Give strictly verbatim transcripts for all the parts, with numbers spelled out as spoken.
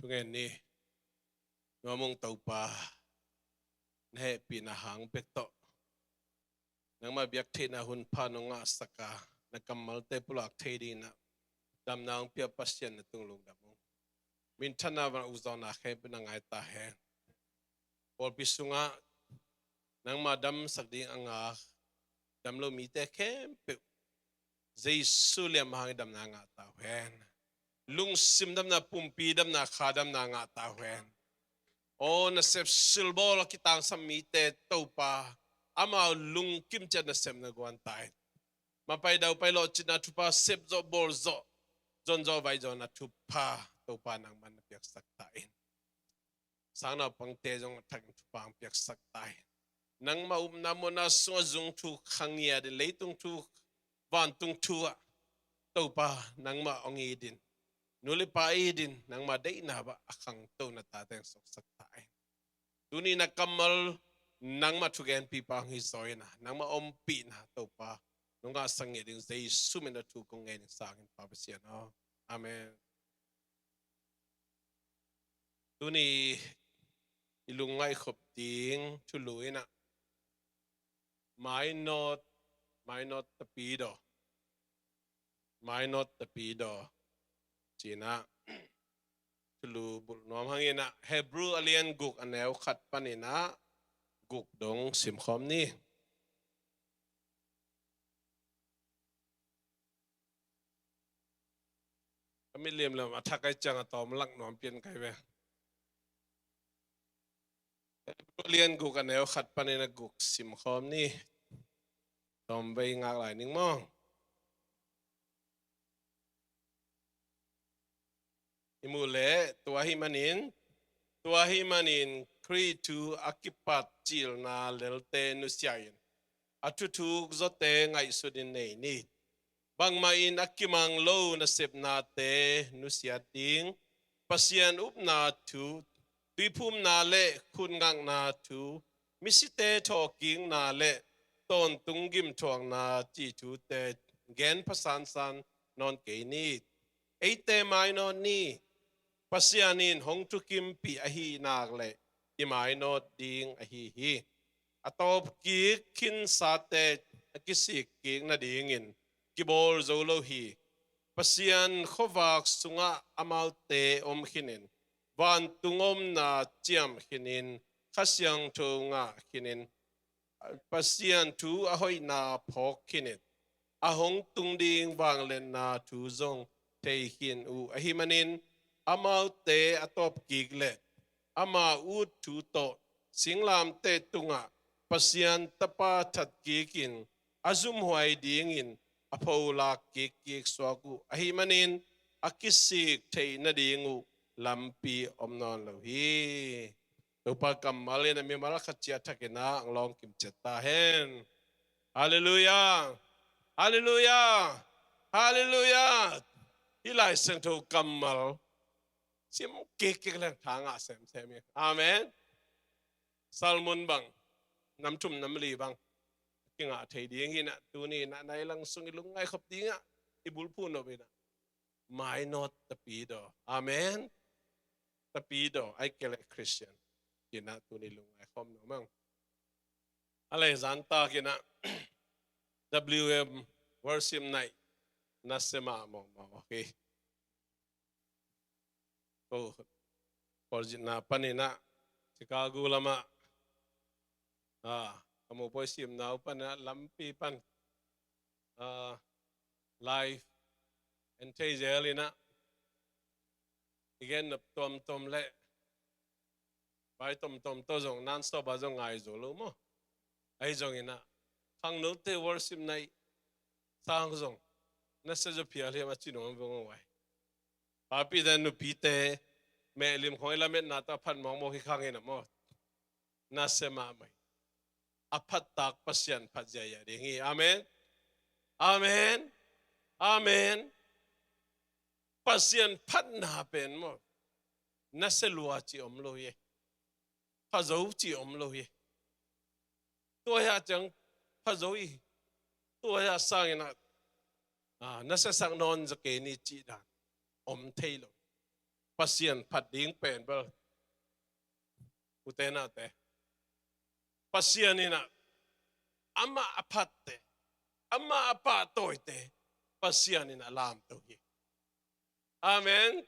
Thungen ni. Nuam ung Topa, na hehpihna hang pek tawh nangmah biak theihna hun pha nong ngahsak a, na kammalte pulak thei dingin ah damna hong pia Pasian na tung lungdam ung. Minthanna, van ukzawhna khempeuh na ngai ta hen. Pawlpi sungah nangmah damsak ding a ngak, dam lo mite khempeuh Jesu lian hangin damna ngah ta uh hen. Lungsim damna, pumpi damna, kha damna ngah ta uh hen. Aw, nasep silbawl a kitangsam mite Topa, amau lungkim ciat nasepna guan ta in. Mapai daupai lawhcinna thupha, sep zawh, bawl zawh, zon zawh, vai zawhna thupha Topa nangman na piaksak ta in. Sangnaupangte zong a thakin thupha hong piaksak ta in. Nangmah upna mawhna sungah zung thu khangiat in, leitung thu, vantung thu ah Topa nangmah hong it in, nu le pa it in, nangmah deihna bah a khangto na tate hong suaksak ta in. Tuni na kammal nangmah thugenpipa hong hi zaw in ah, nangmah ompihna Topa nong ngahsak ngei ding Jesu min a thu kong ngen ing, sangin Pa Pasian aw. Amen. Tuni i lungngaih khop ding thulu in ah, mainawt, mainawt tapidaw, mainawt tapidaw ci-in ah thulu bulh nuam hang in ah, Hebrew a lian guk, a neu khat panin ah guk dong simkhawm ni. Ka mit liamliam a thak ai ciang a tawm lak nuam pian kai ve. Lian guk, a neu khat panin a guk simkhawm ni. Tawm vei ngak lai ning maw. I muh leh, tua ahih manin, tua ahih manin Khrih thu a kipat cilna lelte nusia in, a thuthuk zawte ngaihsutin nei ni. Bangmah in a kimang lo nasepnate nusiat ding, Pasian upna thu, tuiphumna le khutngakna thu, misite thawhkikna le tawntung gimthuakna cih thute gen pha sansan nawn kei ni. Eite mainawt ni. Pasian in hong thukimpih ahih nak leh i mainawt ding ahi hi. A tawpkik khinsate a kisikkik nadingin kibawl zo lo hi. Pasian khuavak sungah amaute om khinin, vantung omna ciam khinin, Kha Siangtho ngah khinin, Pasian thu a hoihna phawk khinin, a hong tung ding vangliatna thu zong thei khin uh ahih manin, amaute a tawpkik leh ama ut thu tawh singlamteh tungah Pasian Tapa thatkik in a zumhuai dingin a pholak kikkik suak uh ahih manin, a kisik theih nading uh lampi om nawn lo hi. Topa kammal in a mimal khat ciat thakin ah hong lawng kim ciat ta hen. Halleluiah! Halleluiah! Halleluiah! Hih Lai Siangtho kammal sim kikkik leng tha ngah semsem hi. Amen. Sermon bang, nam thum nam li bang kingah thei ding hi in ah, tuni in ah nai lang sung i lungngaih khop dingah i bulphuh nop in ah, mainawt tapidaw. Amen. Tapidaw, ai kei leh Christian. Ci-in ah tuni lungngaih khawm nuam ing. A leh zan tak in ah W M worship night na sem ah mawkmawk hi. Ko, khualzinna panin ah, Chicago lamah, ah, ka mopawi simna uh panin ah, lampi pan, ah, live en thei zel in ah, i gen nop tuamtuam leh vai tomtom tawh zong, non-stop ah zong ngai zo lo maw. Ahi zongin ah, khangnote worship night sang zong nasia zaw phial hiam a ci nuam veng uh ai. Papite nupite mehlim khawng i lametna tawh a phat mawkmawk hi khang in ah maw. Nasia mahmah hi. A phattak Pasian phat ziahziah ding hi. Amen. Amen. Amen. Pasian phatna pen maw, nasia lua cih om lo hi. Pha zo cih om lo hi. Tua hi a ciang pha zo hi. Tua hi a sangin ah, ah, nasia sak nawn zaw kei ni cih dan om thei lo. Pasian phat ding pen bel, ute naute, Pasian in ah amah a phatte, amah a pahtawite Pasian in ah lamto hi. Amen.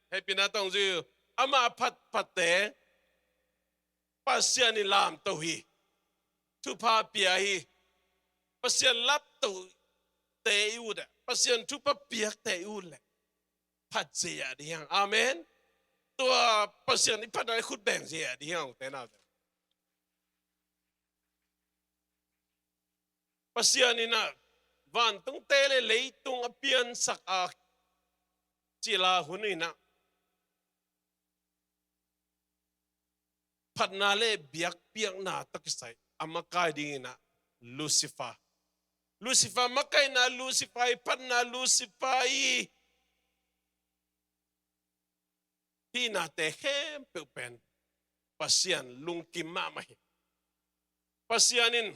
Hehpihna tawh hong zui un. Amah a phatphatte Pasian in lamto hi. Thupha pia hi. Pasian laptote i ut leh, Pasian thupha piakte i ut leh, phat zia ding hi hang. Amen. Tua Pasian i phatna i khut beng zia ding hi hang, ute naute. Pasian in ah vantungte le leitung a piansak a cil a hun in ah phatna le biakpiakna tawh kisai a makai ding in ah Lucifer. Lucifer makaihna, Lucifer i phatna, Lucifer i hihnate khempeuh pen Pasian lungkim mahmah hi. Pasian in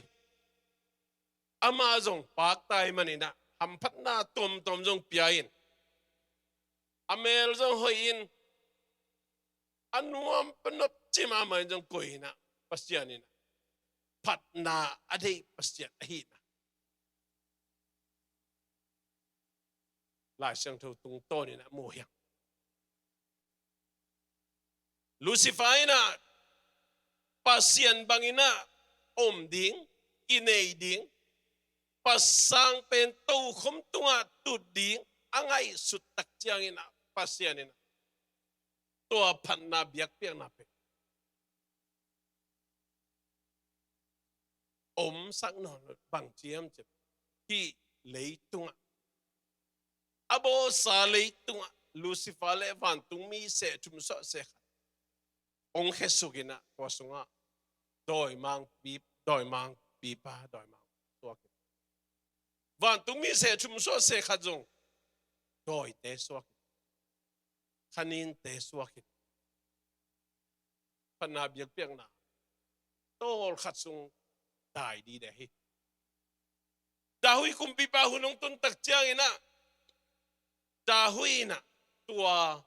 amah zong pakta ahih manin ah hamphatna tuamtuam zong pia in, a mel zong hoih in, a nuam panop cih mahmah in zong koih in ah, Pasian in ah phatna a deih Pasian ahihna Lai Siangtho tungtawn in ah mu hi hang. Lucifer in ah Pasian bang in ah om ding, kinei ding, Pa sang pen tokhom tungah tut ding a ngaihsut tak ciangin ah Pasian in ah tua phatna biakpiakna pen omsak nawn lo. Bang ci hiam cih leh, hih leitungah, a bawlsa leitungah Lucifer le vantungmi seh thum suahseh khat hong khesuk in ah, tua sungah dawimangpi, dawimangpipa, dawimang suak in, vantungmi seh thum suahseh khat zong dawite suak in, khaninte suak in, phatna biakpiakna tawlkhat sung dai dide hi. David kumpipa hun hong tun tak ciangin ah, David in ah tua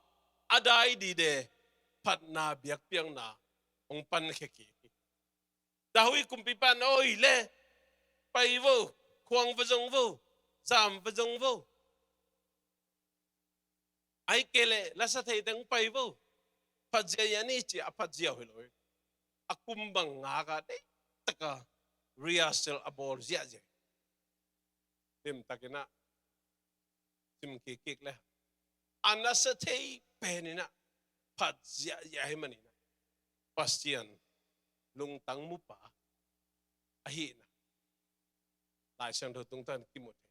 a dai dide phatna biakpiakna hong pankhia kik hi. David kumpipa in, "Oi le, pai vo, khuang va zong vo, zam va zong vo. Ahih kei leh lasa thei teng pai vo. Phat ziahziah ni," ci a, a phat ziau hi lo hi. A kum bang ngak a, deihtak a rehearsal a bawl ziahziah hi. Limtakin ah sim kik kik le, a nasa thei pen in ah phat ziahziah ahih manin ah Pasian lungtang mupa ahihna Lai Siangtho tungtawn kimu thei.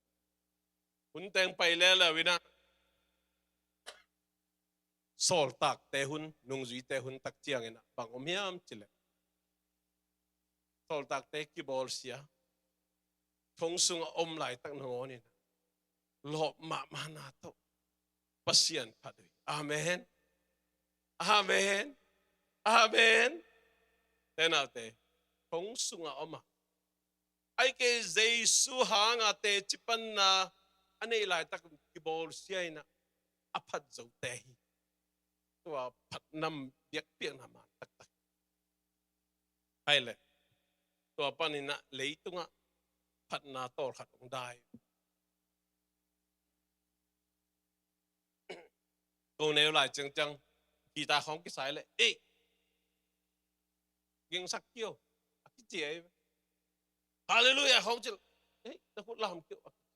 Hun teng pai lelo in ah, sawltakte hun, nungzuite hun tak ciangin ah bang om hiam cih leh, sawltakte kibawlsia, thong sungah om laitak nangawn in ah lawp mahmahna tawh Pasian phat uh hi. Amen. Amen. Amen. Ute naute, thong sungah om a, ahih kei leh Jesu hanga teci panna a neih laitak kibawlsia in ah a phat zote hi. Tua phatna biakpiakna man taktak. Ahih leh tua panin ah leitungah phatna tawlkhat hong dai. Ko neu lai ciangciang, guitar khawng kisai leh, "Ei, gingsak kio," a kici hi. "Halleluiah," khawng cih leh, "Ei, na khut lam kio," a kici.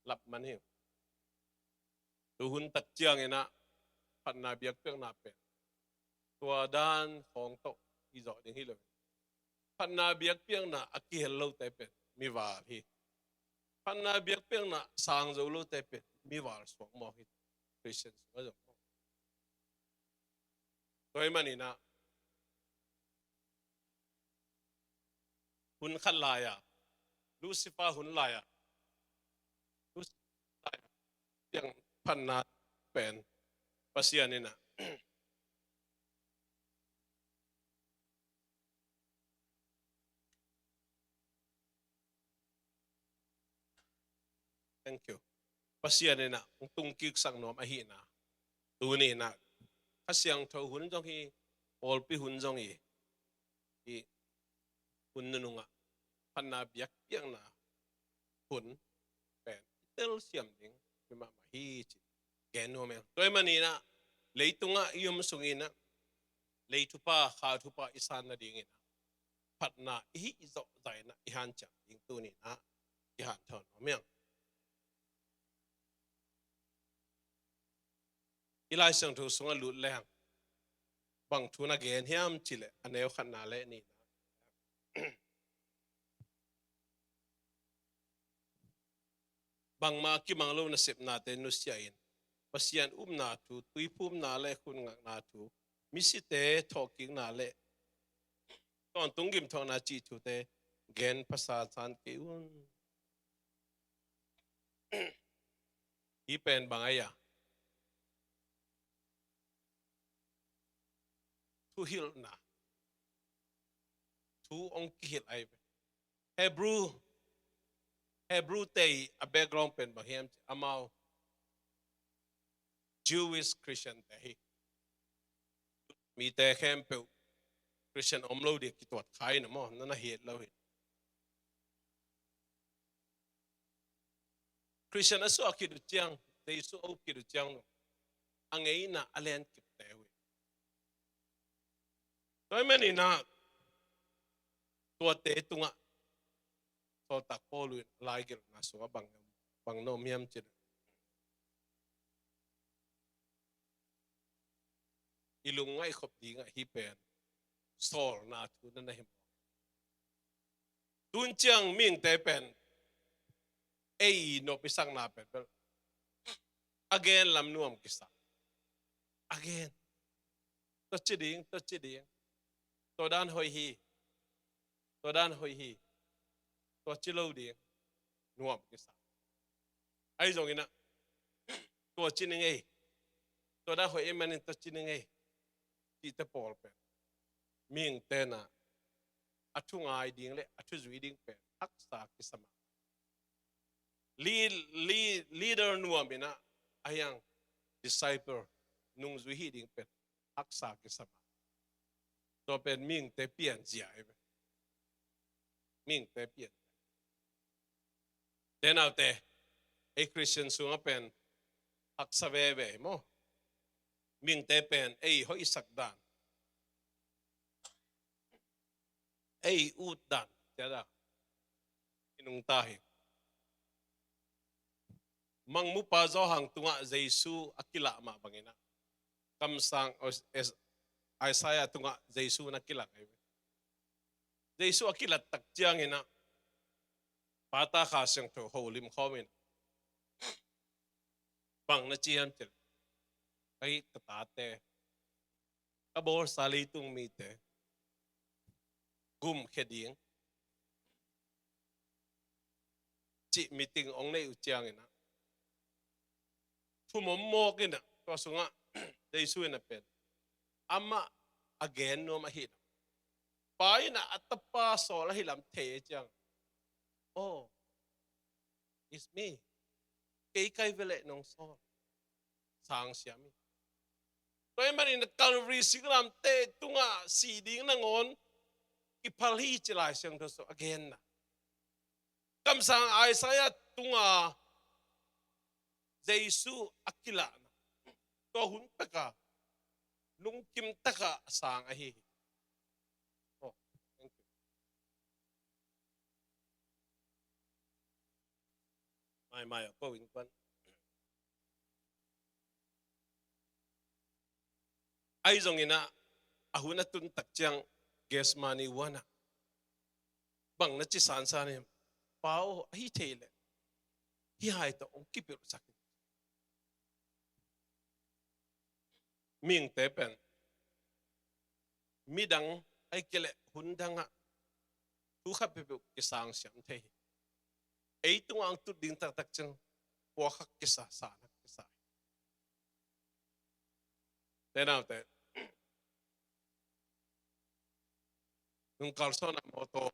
Lap man hi. Tuhun tak ciangin ah phatna biakpiakna pen tua dan khawng tawh i zawh ding hi lo. Phatna biakpiakna a kihel lote pen mival hi. Phatna biakpiakna sang zo lote pen mival suak mawk hi. Christian sungah zong mawk. Tua ahih manin ah hun khat lai-a, Lucifer hun lai-a, Lucifer lai-a piang phatna pen Pasian in ah, thank you, Pasian in ah hong tungkiksak nuam ahihna tuni in ah Siangtho hun zong hi, pawlpi hun zong hi, hi hun nunungah phatna biakpiakna hun pen i telsiam ding hi mahmah hi ci gen nuam ing. Tua ahih manin ah leitungah i om sungin ah lei thupha, kha thupha i san nadingin ah phatna i hih zawh zahin ah i hanciam ding tuni-in ah i hanthawn nuam ing. I Lai Siangtho sungah lut leng bang thu na gen hiam cih leh a neu khatna le nihna bangmah kimang lo nasepnate nusia in Pasian upna thu, tuiphumna le khut ngakna thu, misite thawhkikna le tawntung gimthawhna cih thute gen phasasan kei un. Hih pen bang ahi a, thuhilhna, thu hong kihilh ahi ve. Hebrew, Hebrew te a background pen bang hiam cih leh amau Jewish Christian te hi. Mite khempeuh Christian om lo ding kituat kha in a maw, na na hi lo hi. Christian a suah khit uh ciang, Jesu a up khit uh ciang, a ngeina a len kipte uh hi. Tua ahih manin ah tuate tungah sawltak Paul in laigelhna sungah bang, bang na om hiam cih leh, i lungngaih khop dingah hih pen sawlna thu na na hi maw? Tun ciang mihingte pen ei nop i sakna pen bel a gen lam nuam kisa. A gen. Tua ci ding, tua ci ding. Tua dan hoih hi. Tua dan hoih hi. Tua ci lo ding. Nuam kisa. Ahi zongin ah tua ci ning ei. Tua dan hoih ei manin tua ci ning ei. Cihte pawl pen mihingte na a thu ngai ding le a thu zui ding pen haksa kisa mah. Lead, lead, leader nuam in ah a hiang disciple nungzui hih ding pen haksa kisa mah. Tua pen mihingte pianzia hi ve. Mihingte pian. Te naute, ei Christian sungah pen haksa veve hi maw? Mihingte pen ei hoihsak dan, ei ut dan, tia da i nungta hi. Mangmupa Johan tungah Jesu a kilah mah bangin ah, kamsang Is-, Is-, Isaiah tungah Jesu na kilah ahi ve. Jesu a kilat tak ciangin ah, Pa, Ta, Kha Siangtho holim khawm in bang na ci hiam cih leh, ka hih ka tate, ka bawlsa leitung mite gumkhia ding cih meeting hong neih uh ciangin ah, thumom mawk in ah, tua sungah Jesu in a pen amah a gen nuam ahih lam, Pa in ah a tapa sawl ahih lam thei ciang, "Oh, it's me. Kei ka hi ve leh nong sawl," sang siam hi. Tua ahih manin Calvary singlamteh tungah si ding nangawn kiphal hi ci Lai Siangtho sung a genna. Kamsang Isaiah tungah Jesu a kilahna, tua hun peka lungkim taka a sang ahi hi. Oh, thank you. Maimai a ko in kuan. Ahi zongin ah, a hun a tun tak ciang Gethsemane huan ah bang na ci sansan hiam? Pa aw, ahi thei leh hih hai tawh hong kipilh sak in. Mihingte pen midang ahih kei leh hun dangah thu khat peuhpeuh kisang siam thei hi. Ei tungah hong tut ding taktak ciang puak hak kisa, san hak kisa hi. Te naute, nung kalsuan a mawtaw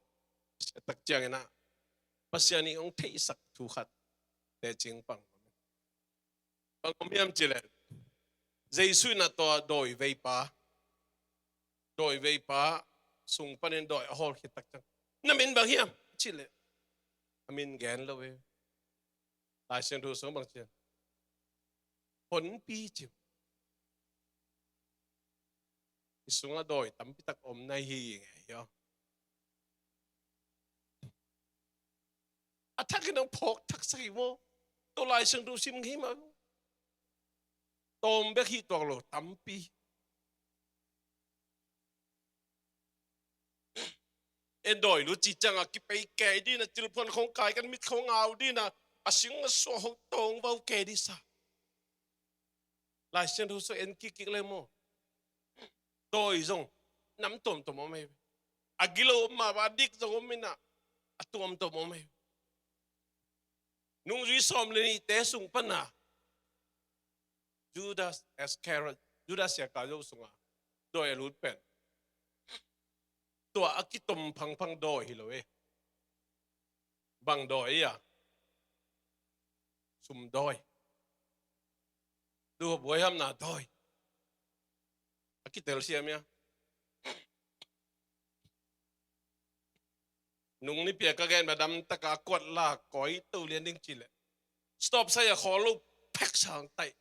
siat tak ciangin ah, Pasian in hong theihsak thu khat teci pang. Bang om hiam cih leh, Jesu in a tua dawi veipa, dawi veipa sung panin dawi a hawlkhia tak ciang, "Na min bang hiam?" a cih leh, "A min gen lo e." Lai Siangtho sung bang ci hiam? "Honpi ci uh." I sungah dawi tampi tak om na hi ngei hi aw. A thakin hong phawk thaksak hi maw? Tua Lai Siangtho sim ngei mah. Tawm bek hi tuak lo, tampi. En dawi lut cih ciangah kipei kei ding a, cilphuan khawng kai, kan mit khawng au ding a, a sing a suah hong tawng vau kei ding sa. Lai Siangtho sung en kikkik leng maw, dawi zong nam tuamtuam om hi. A gilo om mah bang, a dik zong om in a, a tuamtuam om hi. Nungzui sawm le nihte sung pan a Judas Iscariot, Judas Iskariot sungah dawi a lut pen, tua a kitom phangphang dawi hi lo e. Bang dawi hi a? Sum dawi. Duhhuai hamna dawi. A kitelsiam hi a. Nung nipi a ka gen mah, damtak a kuat la, koi to lian ding ci leh, stop sign a khawl lo, phek sa hong taih.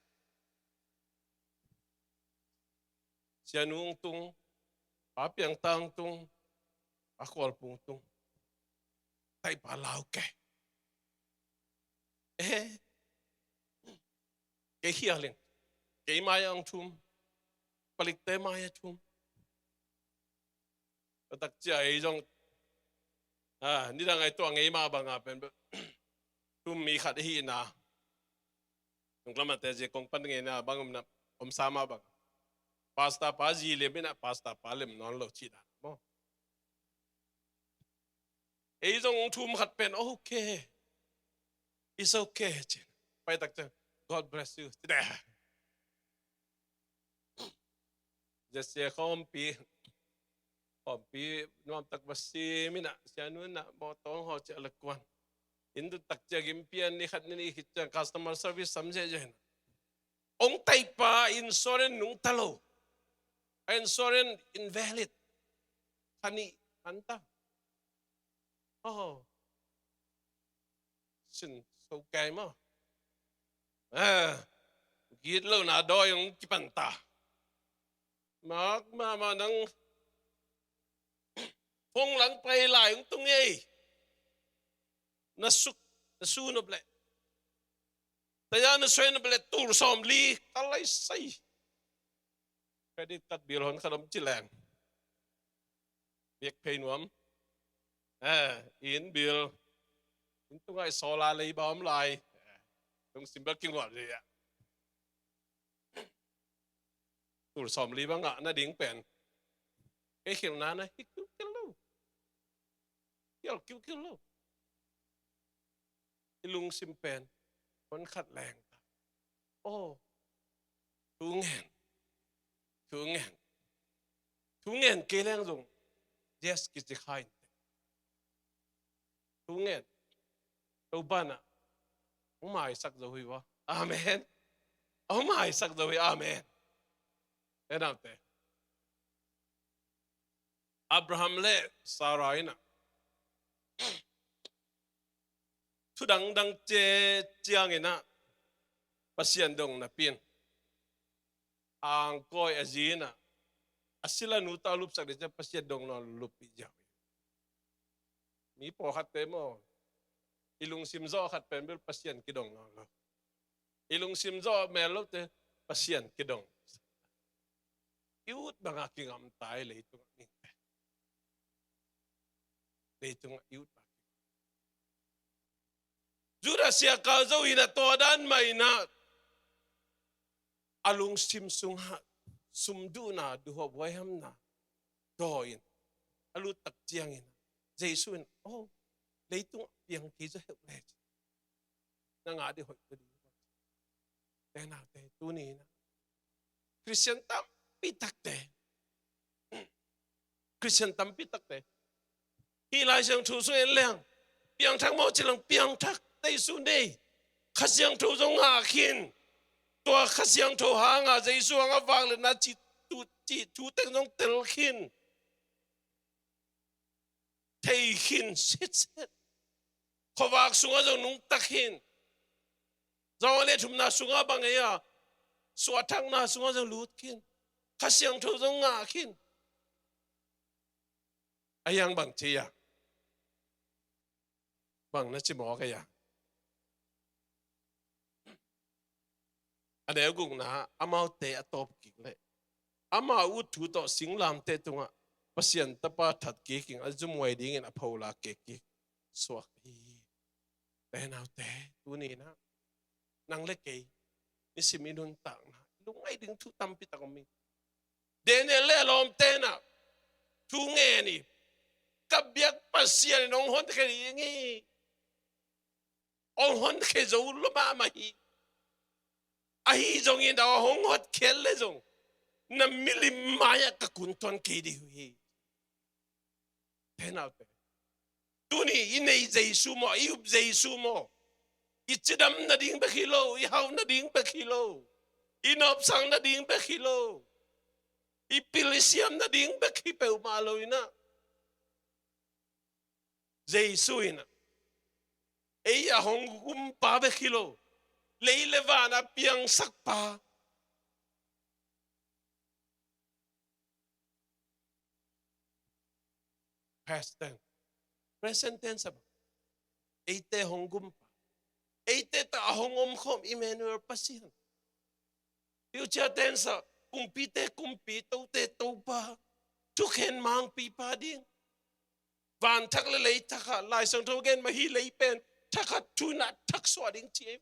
Sianu hong tung, Pa Piang Ta hong tung, Pa Khual Pung tung. Taihpa lau kei. Eh, kei khial ing. Kei mai-ah hong thum. Palikte mai-ah thum. Tua tak ciang ei zong, ah, nidang a i tuah ngei mah bang a pen, thum mi khat i hihna. Nunglam a te zia kong pan ngeina bang om na, om sa mah bang. Pastor pa zi lem in a, pastor pa lem nawn lo cihna maw. Ei zong thum khat pen, "Okay. It's okay," ci. Pai tak ciang, "God bless you," ci de. Zia sia khawmpi, khawmpi nuam tak va sim in a, sianu in a, mawtaw hong hawl ciah la kuan. Inn tun tak ciang gim pian, ni khat ni nih khit ciang customer service sam ziahziah in a. Hong taihpa insurance nungta lo. A insurance invalid. Kha nih an ta. Oh. Sin so kei maw. Ah, gitlohna dawi hong kipan ta. Mak mahmah nang, phone lang pai lai hong tung ei. Na suk, na su nop leh, taya na suai nop leh, tul sawmli ka lai sai. Credit card bill hon khat om ci leng, biak phei nuam. Eh, inn bill. Inn tungah i solar leiba om lai. Eh, lungsim bel kingual hi a. Tul sawmli bang ngah nading pen, kei khilna na hi kiukiu lo. Hial kiukiu lo. I lungsim pen hon khat leng ta. Oh, thu ngen. Thu ngen. Thu ngen kei leng zong yes kici kha in teh. Thu ngen. Topa in a hong maisak zo hi ua. Amen. Hong maisak zo hi. Amen. E naute, Abraham le Sarah in a thu dangdang ci ciangin a Pasian dong napi in, a angkawi a zi in a, a silanu tawh a lupsak ding ciang Pasian dong nawn luppi ziau hi. Mi pawlkhatte maw, i lungsim zawh khat pen bel Pasian kidong nawn lo. I lungsim zawh mel lote Pasian kidong. I ut bangah kingamta hi leitungah mite. Leitungah i ut bangah. Judas Iskariot in a tua dan mah in a, a lungsim sungah sumduhna, duhhuai hamna dawi in a lut tak ciangin, Jesu in, oh, leitungah piang kei zaw heuh le, na ngah ding hoih zaw ding. Te naute, tuni in a Khristian tampi takte, Khristian tampi takte, hih Lai Siangtho sung en leng, piangthak maw ci leng, piangthak, Jesu nei, Kha Siangtho zong ngah khin, Tua Kha Siangtho hanga Jesu hanga vangliatna cih tu, cih thu teng zong tel khin, thei khin sitset. Khuavak sungah zong nungta khin. Johan le thumna sungah bang ei a, suahtakna sungah zong lut khin. Kha Siangtho zong ngah khin. A hiang bang ci a, bang na ci mawk a hiang. A neu gukna, amaute a tawp kik leh ama ut thu tawh singlamteh tungah Pasian Tapa that kik in a zumhuai dingin a phola kik kik suak hi. Te naute, tuni-in ah nang le kei nisim i nuntakna lungngaih ding thu tampi tak om hi. Daniel le a lawmte in ah thu ngen hi. Ka biak Pasian in hong honkhia ding hi. Hong honkhia zo lua mahmah hi. Ahi zongin a hong hotkhiat leh zong na milim mai-ah ka kuntuan kei ding uh hi. Te naute, tuni i neih Jesu maw, i up Jesu maw, i cidam nading bek hi lo, i hauh nading bek hi lo, i nopsang nading bek hi lo, i pil i siam nading bek hi peuhmah lo-in ah, Jesu in ah ei a hong gumpa bek hi lo, lei le van a piangsakpa. Past tense. Present tense a bang, eite hong gumpa, eite tawh a hong omkhawm Emmanuel Pasian. Future tense a, kumpite kumpi, tote topa, thukhen mangpipa ding. Van thak le lei thak ah, Lai Siangtho gen mah hi, lei pen thak ah thu-in ah thak suah ding ci ei.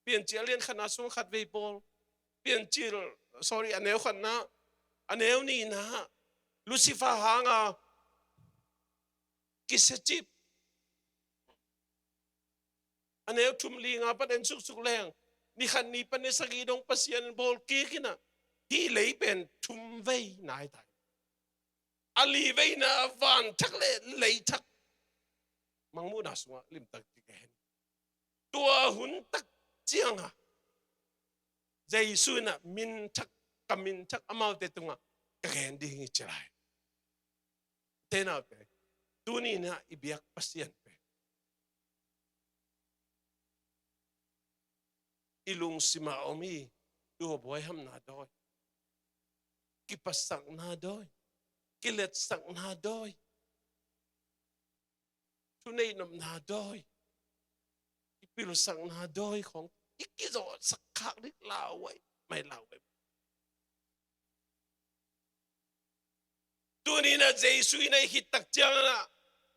Piancil a lian khatna sung khatvei pawl, Piancil, sorry, a neu khatna, a neu nihna, Lucifer hanga kisiacip. A neu thum, li nga pan en suksuk leng, ni khat ni pan ni sagih dong Pasian bawl kik in ah, hih lei pen thum vei nai ta hi. A li veina ah van thak le lei thak, Mangmuhna sungah limtak kik a hen. Tua hun tak ciangah Jesu in ah, min thak, ka min thak amaute tungah ka gen ding hi, ci lai. Te naute, tuni-in ah i biak Pasian pen i lungsim ah om hi. Tuhuabuai hamna dawi, kipasakna dawi, kiletsakna dawi, thuneihnopna dawi, i pilsakna dawi khong i kizawhsak khak ding lauhuai, mai lauhuai. Tuni-in ah Jesu in ah i khit tak ciangin ah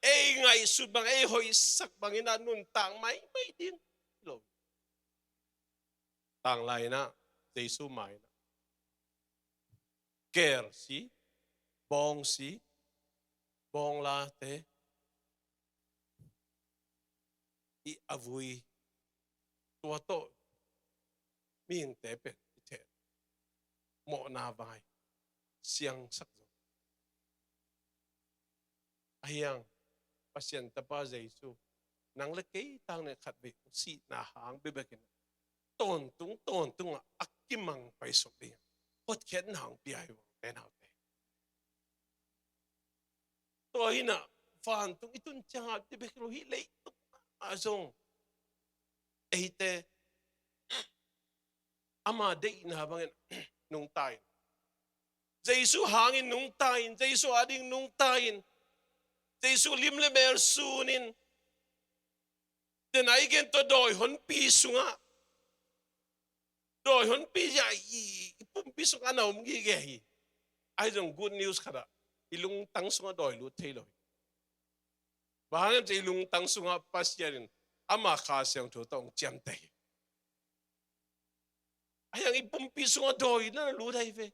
ei ngaihsut bang, ei hoihsak bangin ah nuntak maimai ding lo. Tanglai-in ah Jesu mai-in ah kel si, bawng si, bawng late i a vui, tua tawh mihingte pen i theh, mawhna vai siangsak zo. A hiang, Pasian Tapa Jesu, nang le kei tang ne khatvei sihna hang bekbekin tawntung tawntungah a kimang paisuk ding hotkhiatna hong pia hi vang, te naute. Tua hi-in ah vantung i tun ciangah dih bek hi lo, hih leitung ah zong eite ama deihna bangin nungta in, Jesu hangin nungta in, Jesu ading nungta in, Jesu lim le mel sun in, den a i gen tua dawi honpi sungah, dawi honpi ah i, i pumpi sungah na om gige hi. Ahi zong good news khat ah, i lungtang sungah dawi lut thei lo hi. Bang hang hiam cih leh i lungtang sungah Pasian in ama Kha Siangtho tawh hong ciamteh hi. A hiang i pumpi sungah dawi na lut ahi ve.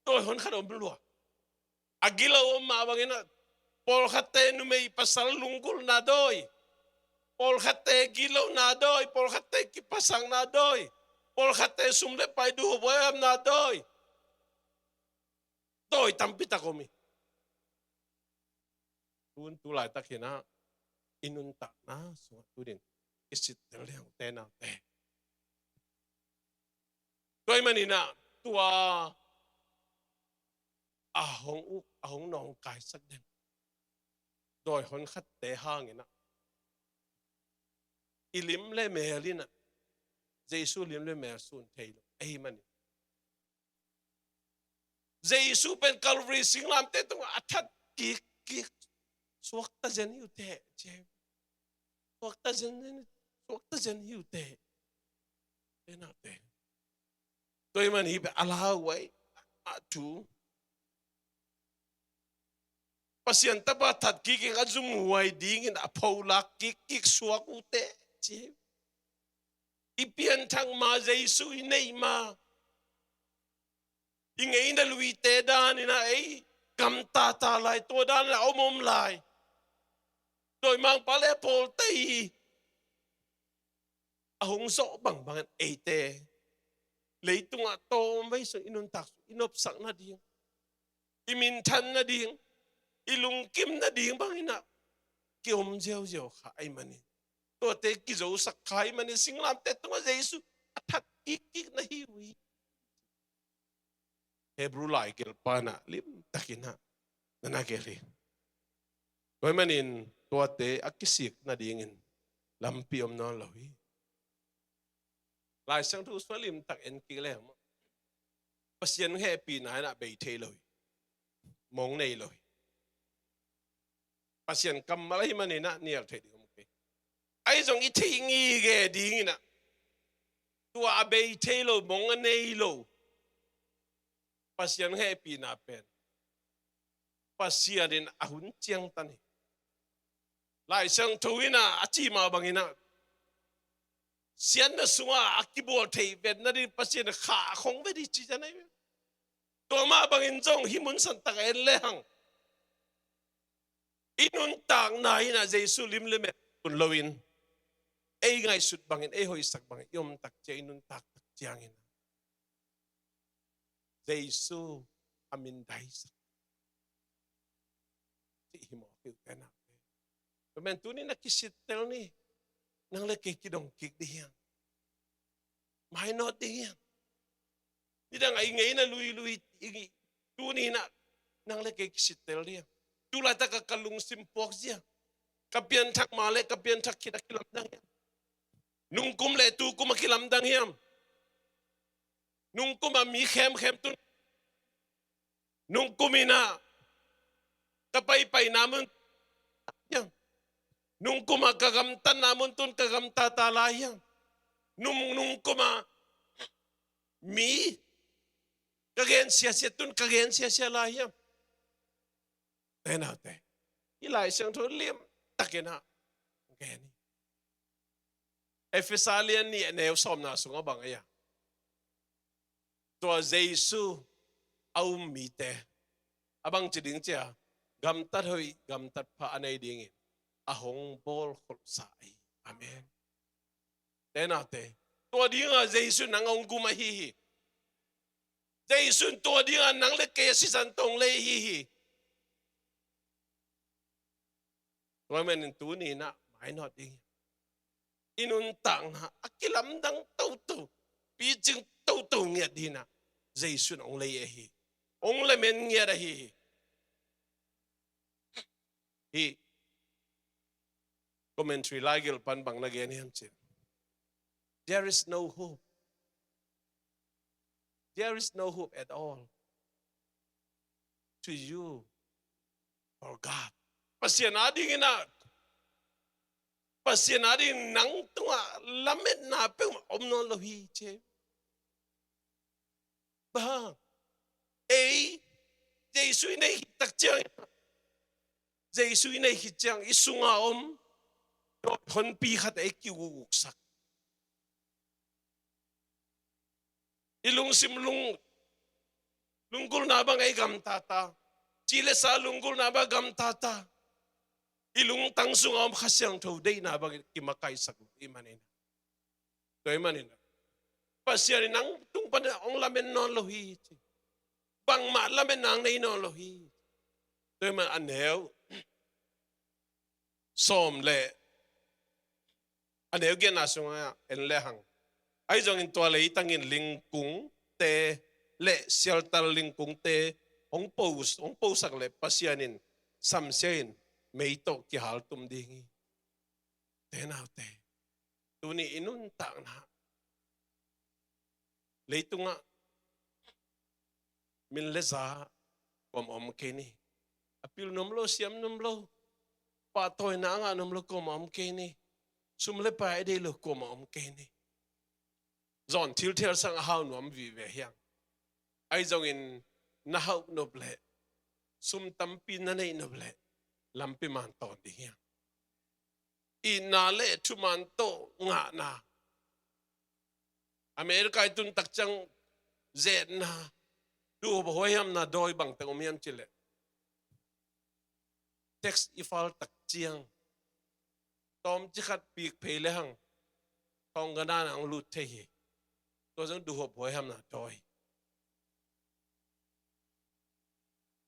Dawi hon khat om lua. A gilo om mah bangin ah, pawlkhatte numei pasal lunggulhna dawi, pawlkhatte gilona dawi, pawlkhatte kipasakna dawi, pawlkhatte sum le pai duhbuaihamna dawi, dawi tampi tak om hi. Tun tu laitak hi-in ah i nuntakna sungah tu ding kisittel ding, ute naute. Tua ahih manin ah, tua a hong uk, a hong nawngkaisak den dawi honkhatte hangin ah, i lim le mel in ah Jesu lim le mel sun thei lo ahih manin, Jesu pen Calvary singlamteh tungah a that kikkik, suakta zen hi uh teh, ci hi. Suakta zen, suakta zen hi uh teh. Ute naute, tua ahih manin hih pen a lau uh ahi, a thu. Pasian Tapa that kik in a zumhuai dingin a pholak kikkik suak uh teh, ci hi. I pianthak ma, Jesu i neih ma, i ngeina luite danin ah ei gamtata lai, tua danin ah om om lai. Dawimangpa le a pawlte hi a hong zawh bangbangin eite leitungah tawmvei sung i nuntak sung i nopsak nading, i minthan nading, i lungkim nading bangin ah kiom ziauziau kha ahih manin, tuate kizosak kha ahih manin singlamteh tungah Jesu a that kikkik na hi uh hi. Hebrew laigelhpa in ah limtakin ah na na gelh hi. Tua ahih manin tuate a kisik nadingin lampi om nawn lo hi. Lai Siangtho sung limtak en kik leng maw, Pasian hehpihna in ah bei thei lo hi. Mong nei lo hi. Pasian kammal ahih manin ah nial theih ding om kei. Ahi zong i theih ngige dingin ah, tua a bei thei lo, mong a nei lo Pasian hehpihna pen Pasian in a hun ciangtan hi. Lai Siangtho in ah a cih mah bangin ah, siatna sungah a kibawl theih vet nading Pasian in khah khong vet hi ci ciang ahi. Tua mah bangin zong hih mun santak en lehang, i nuntakna in ah Jesu lim le mel sun loin, ei ngaihsut bangin, ei hoihsak bangin i om tak ciang, i nuntak tak ciangin Jesu a mindaisak cih hi mawk hi, ute naute. Tua manin tuni-in ah kisittel ni. Nang le kei kidong kik ding hiam? Mainawt ding hiam? Nidang a i ngeina luilui, i, tuni-in ah nang le kei kisittel ding hiam? Tu laitak a ka lungsim puak zia, ka pianthak ma le ka pianthak khit a kilamdang hiam? Nungkum le tukum a kilamdang hiam? Nungkum a mi khemkhem tun, nungkum in ah ka paipaina mun hiam? Nungkum a ka gamtatna mun tun ka gamtata lai hiam? Nung, nungkum a mi ka gen siasia tun ka gen siasia lai hiam? Ute naute, hih Lai Siangtho limtakin ah gen hi. Efesa lian nih a neu sawmna sungah bang a hia? Tua Jesu a um mite a bangci ding ci a, gamtat hoih gamtat pha a nei dingin a hong bawlkholhsa hi. Amen. Ute naute, tua dingah Jesu in nang hong gum ahi hi. Jesu in tua dingah nang le kei a sisan tawh hong lei ahi hi. Tua manin tuni-in ah mainawt ding hi. I nuntakna a kilamdang toto, picing toto ngiat dingin ah Jesu in hong lei ahi hi. Hong lamen ngiat ahi hi. Hih commentary laigelh pan bang na gen hiam cih leh, there is no hope. There is no hope at all to you or God. Pasian adingin ah, Pasian adingin nang tungah lametna peuhmah om nawn lo hi, ci. Bang hang? Ei Jesu i neih khit tak ciang, Jesu i neih khit ciang i sunga om honpi khat ei ki-ukuksak. I lungsim lung, lunggulhna bang ei gamtata, ci le sa lunggulhna bang gamtata, i lungtang sunga om Kha Siangtho deihna bang kimakaihsak lo ahih manin. Tua ahih manin Pasian in nang tung panin hong lamen nawn lo hi, ci. Bangmah lametna hong nei nawn lo hi. Tua ahih manin a neu sawm le A neu giatna sungah en lehang, ahi zongin tua leitangin lingkungte le sialtal lingkungte hong po, hong posak leh Pasian in samsia in mei tawh kihaltum ding hi. Te naute, tuni i nuntakna leitungah min le za kuamah om kei ni. A pil nuam lo, siam nuam lo, pahtawina a ngah nuam lo kuamah om kei ni. Sum le pai a deih lo kuamah om kei ni. Zawn thilthial sang a hau nuam vive hiang. Ahi zongin na hauh nop leh, sum tampi na neih nop leh, lampi man tawn ding hiang. Itna le thuman tawh ngahna, America i tun tak ciang zetna, duhhuap huaihamna dawi bangteng om hiam cih leh, tax i file tak ciang tawmcik khat pik phei lehang thong gana-in hong lut thei hi. Tua zong duhhuap huaihamna dawi.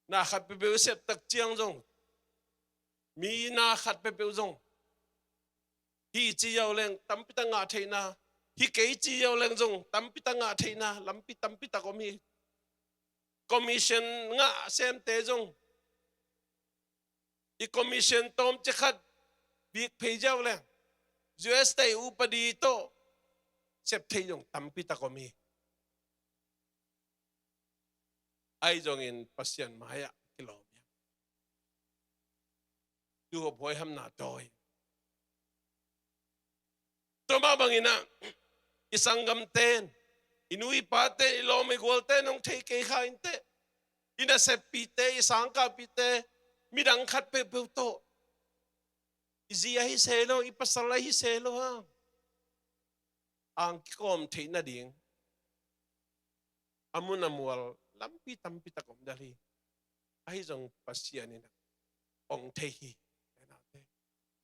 Na khat peuhpeuh i sep tak ciang zong, mi na khat peuhpeuh zong, hi ci ziau leng tampi tak ngah theihna, hi kei ci ziau leng zong tampi tak ngah theihna lampi tampi tak om hi. Commission ngah semte zong, i commission tawmcik khat pik phei ziau leng, U S te i upadi tawh sep thei zong tampi tak om hi. Ahi zongin Pasian mai-ah kilawm hi. Duhhuap huaihamna dawi. Tua mah bangin ah, i sanggamte in, i nu i pate in, i lawm i gualte in hong thei kei kha inteh. I naseppihte, i sangkahpihte, midang khat peuhpeuh tawh, i zi ahi se lo, i pasal ahi se lo hang, ang kikawm theih nading a mun a mual lampi tampi tak om dal hi. Ahi zong Pasian in ah hong thei hi.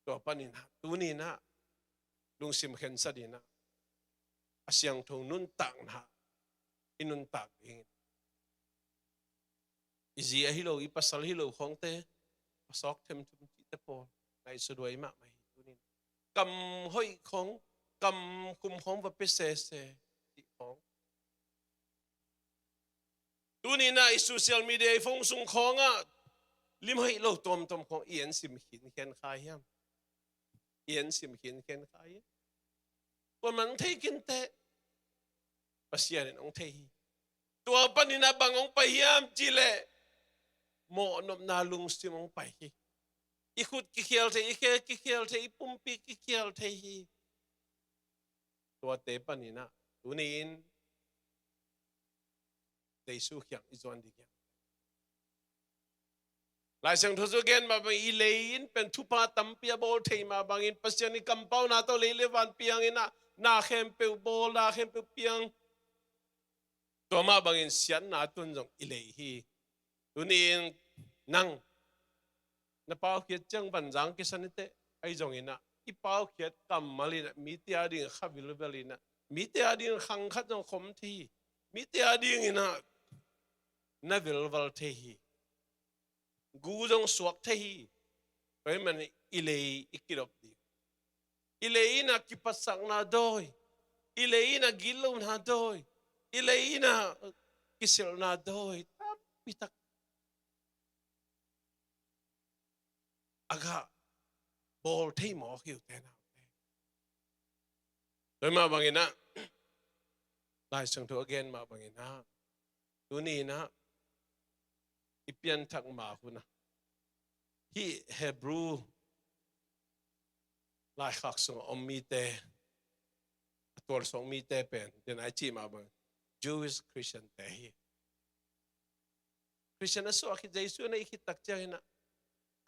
Tua panin ah, tuni-in ah, lungsim khensat in ah, a siangtho nuntakna i nuntak dingin, i zi ahi lo, i pasal hi lo khawngte, pasawk themthum cihte pawl ngaihsut huai mahmah hi. Tuni-in kam hoih khawng, kam khum khawng va pia sese cih khawng. Tuni-in ah i social media, i phone sung khawngah lim hoih lo tuamtuam khawng i en sim khinkhian kha hiam? I en sim khinkhian kha hiam? Kuaman hong thei khin teh, Pasian in hong thei hi. Tua panin ah bang hong pai hiam cih leh, mawhnopna lungsim hong pai hi. I khut kikhial thei, i khe kikhial thei, i pumpi kikhial thei hi. Tuate panin ah, tuni-in Jesu kiang i zuan ding hiam? Lai Siangtho sung a gen mah bangin, i lei in pen thupha tampi a bawl thei mah bangin, Pasian in kampauna tawh lei le van piang in ah, na khempeuh bawl, na khempeuh piang. Tua mah bangin siatna tun zong i lei hi. Tuni-in nang na paukhiat ciang vanzang kisa ni teh, ahi zongin ah, i paukhiat kammal in ah, mite a dingin kha vilvel in ah, mite a dingin khang khat zong khom thei hi. Mite a dingin ah na vilvel thei hi. Gu zong suak thei hi. Tua ahih manin i lei i kidop ding. I lei in ah kipatsakna dawi, i lei in ah gitlona dawi, i lei in ah kisilhna dawi tampi tak a gah bawl thei mawk hi uh te naute. Tua mah bangin ah, Lai Siangtho a gen mah bangin ah, tuni-in ah i pianthak mah hun ah, hih Hebrew laikhak sungah om mite, a tualsuak mite pen, den ai cih mah bang, Jewish Christian te hi. Christian a suak khit, Jesu a neih khit tak ciangin ah,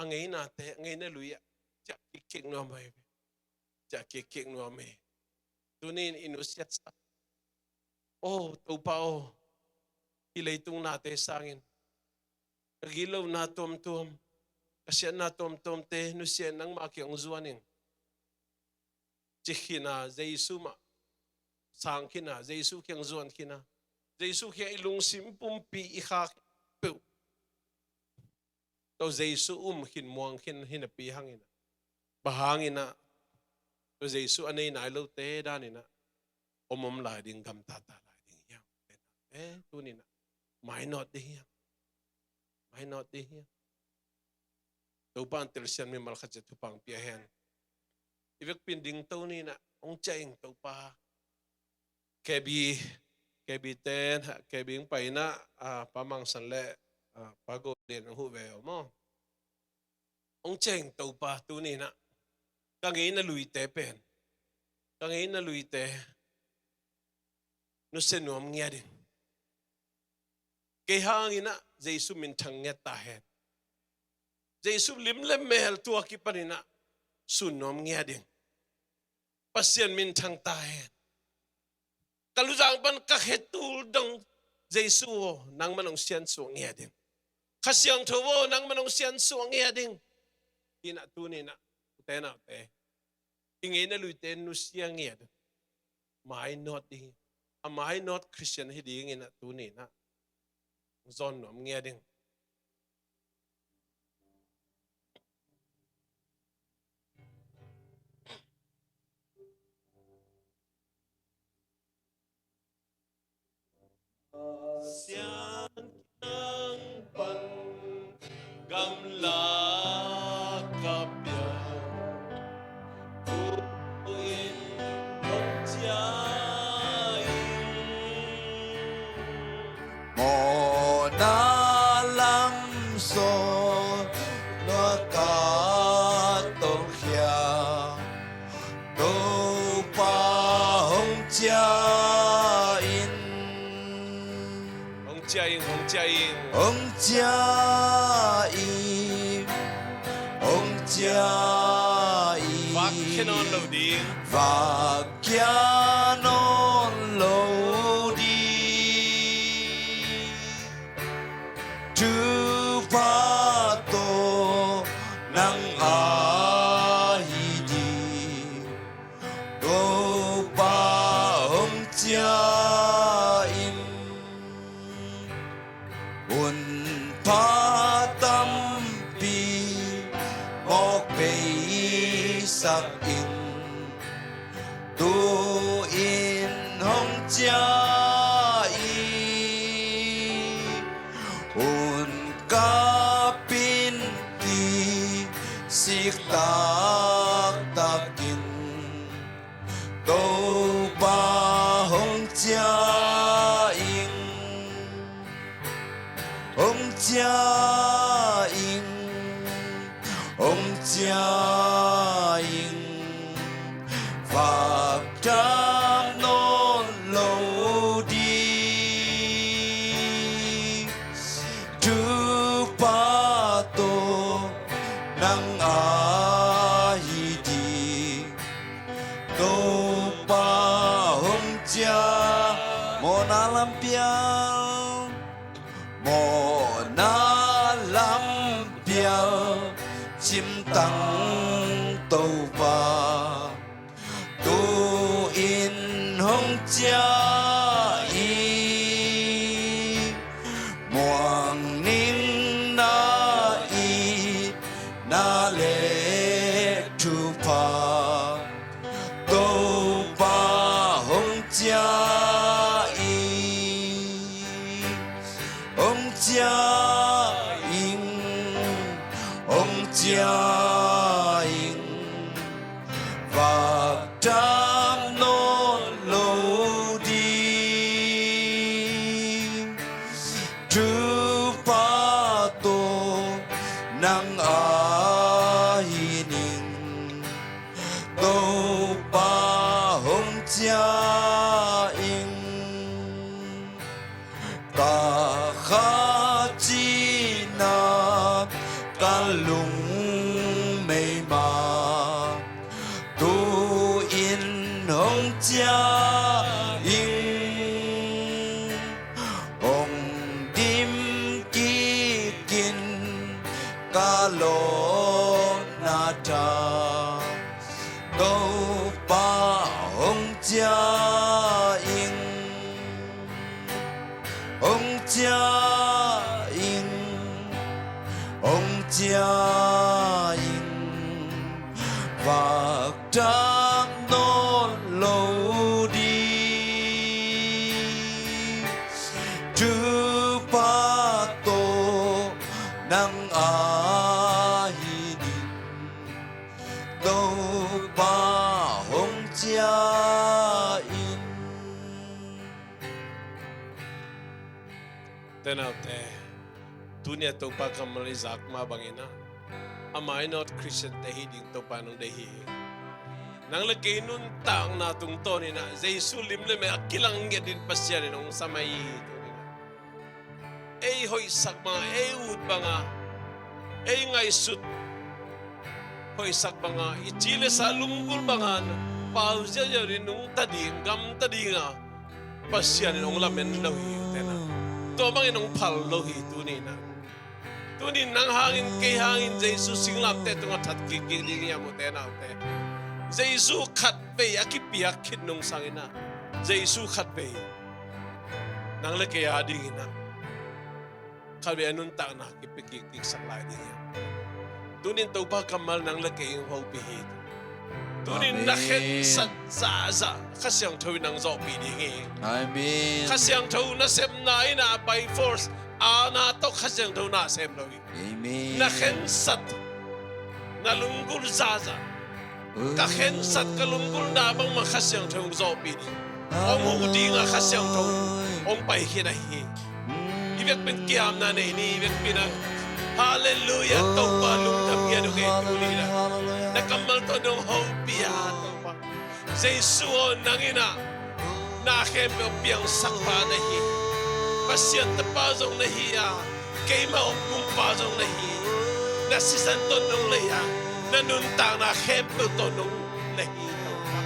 a ngeinate, a ngeina lui ah ciah kikkik nuam hi. Ciah kikkik nuam hi. Tuni-in i nusiatsa, "O Topa aw, hih leitung nate sangin ka gitlona tuamtuam, ka siatna tuamtuamte nusia in nangmah kiang hong zuan ing," ci khin a, Jesu mah sang khin a, Jesu kiang zuan khin a, Jesu kiang i lungsim pumpi, i kha peuh tawh Jesu um khin, muang khin hi napi hangin ah, bang hangin ah Tua Jesu a nei nai lote danin ah om om lai ding, gamta ta lai ding hiam? Eh, tunin ah mainawt ding hiam? Mainawt ding hiam? Topa in telsiam mimal khat ciat thupha pia hen. I vekpi in dingto ni in ah, hong ciah ing Topa. K B, K B ten, K B hong pai in ah, ah, Pa Mang San le, ah, Pa Go Lian hong huh ve uh maw. Hong ciah ing Topa, tuni in ah ka ngeina luite pen, ka ngeina luite nusia nuam ngiat ing. Kei hangin ah Jesu minthang ngiat ta hen. Jesu lim le mel tua kipanin ah sun nuam ngiat ing. Pasian minthang ta hen. Ka luzang pan ka khetul dong, Jesu aw, nangman hong siansuah ngiat ing. Kha Siangtho aw, nangman hong siansuah ngiat ing. Ci-in ah tuni in ah, ute naute, i ngeina luite nusia ngiat ing. Mainawt ding, a mainawt Khristian hi dingin ah tuni in ah zawn nuam ngiat ing. Siangtho pan gamla ka piak, tu-in hong ciah ing. Mawhna lam sawn nua ka tongkhia, Topa hong ciah in. Hong ciah ing, hong ciah ing. Hong ciah ing, hong ciah ing. Vak khia nawn lo ding. Vak khia nawn lo ding. Thupha tawh nang a hi ding. Topa hong ciah in. Hun pha tampi mawk peisak in. Tu-in hong ciah ing. Hun kap in kisik taktak in. Topa hong ciah ing. Hong ciah ing, hong ciah ing. Vak dam nawn lo ding. Thupha tawh nang a hi ding. Topa hong ciah. Mawhna lampial, mawhna lampial cimtang Topa, tu-in hong ciah ing. Muang ning na i na le thupha, Topa hong ciah ing. Hong ciah ing, hong ciah ing. Vak dam nawn lo ding. Thupha tawh nang a hi ning. Topa hong ciah ing. Ka kha cihna ka lungmei mah, tu-in hong ciah ing. Hong dim kik in ka lawpna tha, Topa hong ciah ing. Hong ciah ing, hong ciah ing. Vak dam Te naute, tuni a Topa kammal i zak mah bangin ah, a mainawt Khristiante hih ding Topa nong deih hi. Nang le kei nuntakna tungtawnin ah Jesu lim le mel a kilang ngiat dingin Pasian in hong sam ahi hi. Tuni-in ah ei hoihsak banga, ei ut banga, ei ngaihsut hoihsak banga, i ci le sa lunggulh banga pau ziauziau ding, nungta ding, gamta dinga Pasian in hong lamen lo hi. Tena tua bangin hong phal lo hi. Tuni-in ah, tuni nang hangin, kei hangin Jesu singlamteh tungah that kikkik ding hi a, ute naute. Jesu khatvei a kipiak khit nungsangin ah, Jesu khatvei nang le kei a dingin ah khatvei a nuntakna kipia kikkiksak lai ding hi. Tunin Topa kammal nang le kei hong hopih hi. Tunin na khensat zahzah Kha Siangtho in nang zawhpih ding hi. Amen. Kha Siangtho nasepna in ah by force, aana tawh Kha Siangtho na sem lo hi. Amen. Na khensat, na lunggulh zahzah, ka khensat, ka lunggulhna bangmah Kha Siangtho hong zawhpih ding, hong huh dinga Kha Siangtho hong paikhia na hi. I vekpi-in kiamna nei ni, i vekpi-in ah. Halleluiah, Topa lungdam ngiat uh hi. Tuni-in ah na kammal tawh nong hopih a, Topa Jesu aw, nang in ah na khempeuh piangsakpa na hi. Pasian tapa zong na hi a, keimah hong kumpa zong na hi. Na sisan tawh nong lei a, na nuntakna khempeuh tawh nong lei hi, Topa.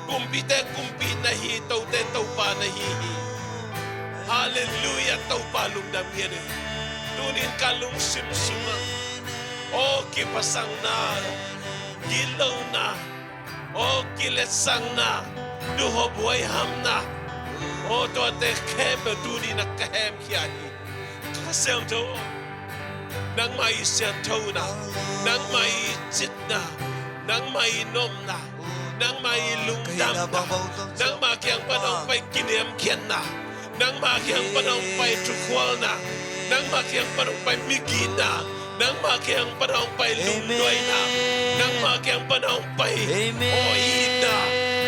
Kumpite kumpi na hi, tote Topa na hi hi. Halleluiah, Topa lungdam ngiat uh hi. Tunin ka lungsim sungah aw kipasangna, gitlohna, aw kiletsakna, duhop huaihamna, aw tuate khempeuh tuni-in ah ka hemkhia hi. Kha Siangtho, nangmah i sianthona, nangmah i citna, nangmah i nopna, nangmah i lungdamna, nangmah kiang pan hong pai kiniamkhiatna, nangmah kiang pan hong pai thukhualna, nangmah kiang pan hong pai migitna, nangmah kiang pan hong pai lungduaina, nangmah kiang pan hong pai aw itna,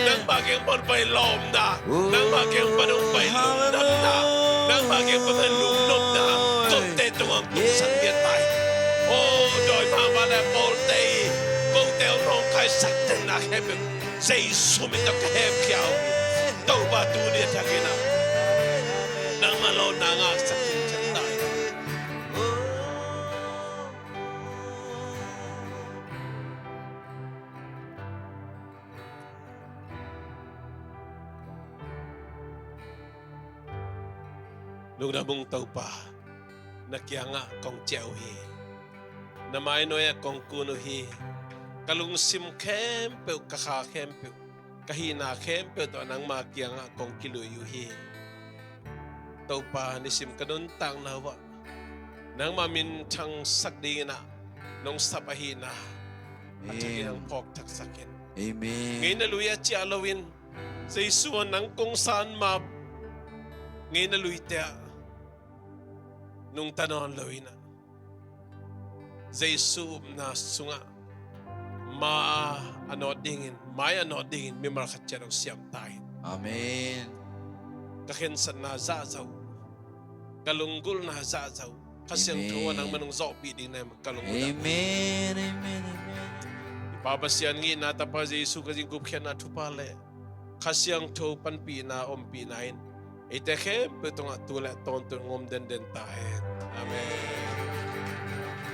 nangmah kiang pan hong pai lawmna, nangmah kiang pan hong pai lungdamna, nangmah kiang pan hong pai lungnopna, kote tungah hong tungsak ngiat ta hi. Aw dawi mahmah le pawlte i, kote hong nawngkaisak tenna khempeuh Jesu min tawh ka hemkhia uh hi. Topa tuni a thakin ah nangmah lawhna ngahsak ciat ta hi. Lungdam ung Topa, na kiangah kong ciah uh hi. Na mainuai-ah kong kun uh hi. Ka lungsim khempeuh, ka kha khempeuh, ka hihna khempeuh tawh nangma kiangah kong kilui uh hi. Topa, nisim ka nuntakna uhah nangma minthangsak dingin ah nong sap ahihna a thakin hong phawk thaksak in. Amen. Ngeina lui-ah ciah loin, Jesu aw, nang kong san mah ngeina luite ah nungta nawn loin ah, Jesu upna sungah ma a nawt dingin, mai a nawt dingin mimal khat ciat hong siam ta in. Amen. Ka khensatna zahzah uh, ka lunggulhna zahzah uh, Kha Siangtho aw, nangman hong zawhpih ding na hi mah ka lungdam. Amen, amen, amen. I Pa Pasian ngihna, Tapa Jesu Khazih gupkhiatna thupha le Kha Siangtho panpihna, ompihna in eite khempeuh tungah tu le tawntung om denden ta hen. Amen.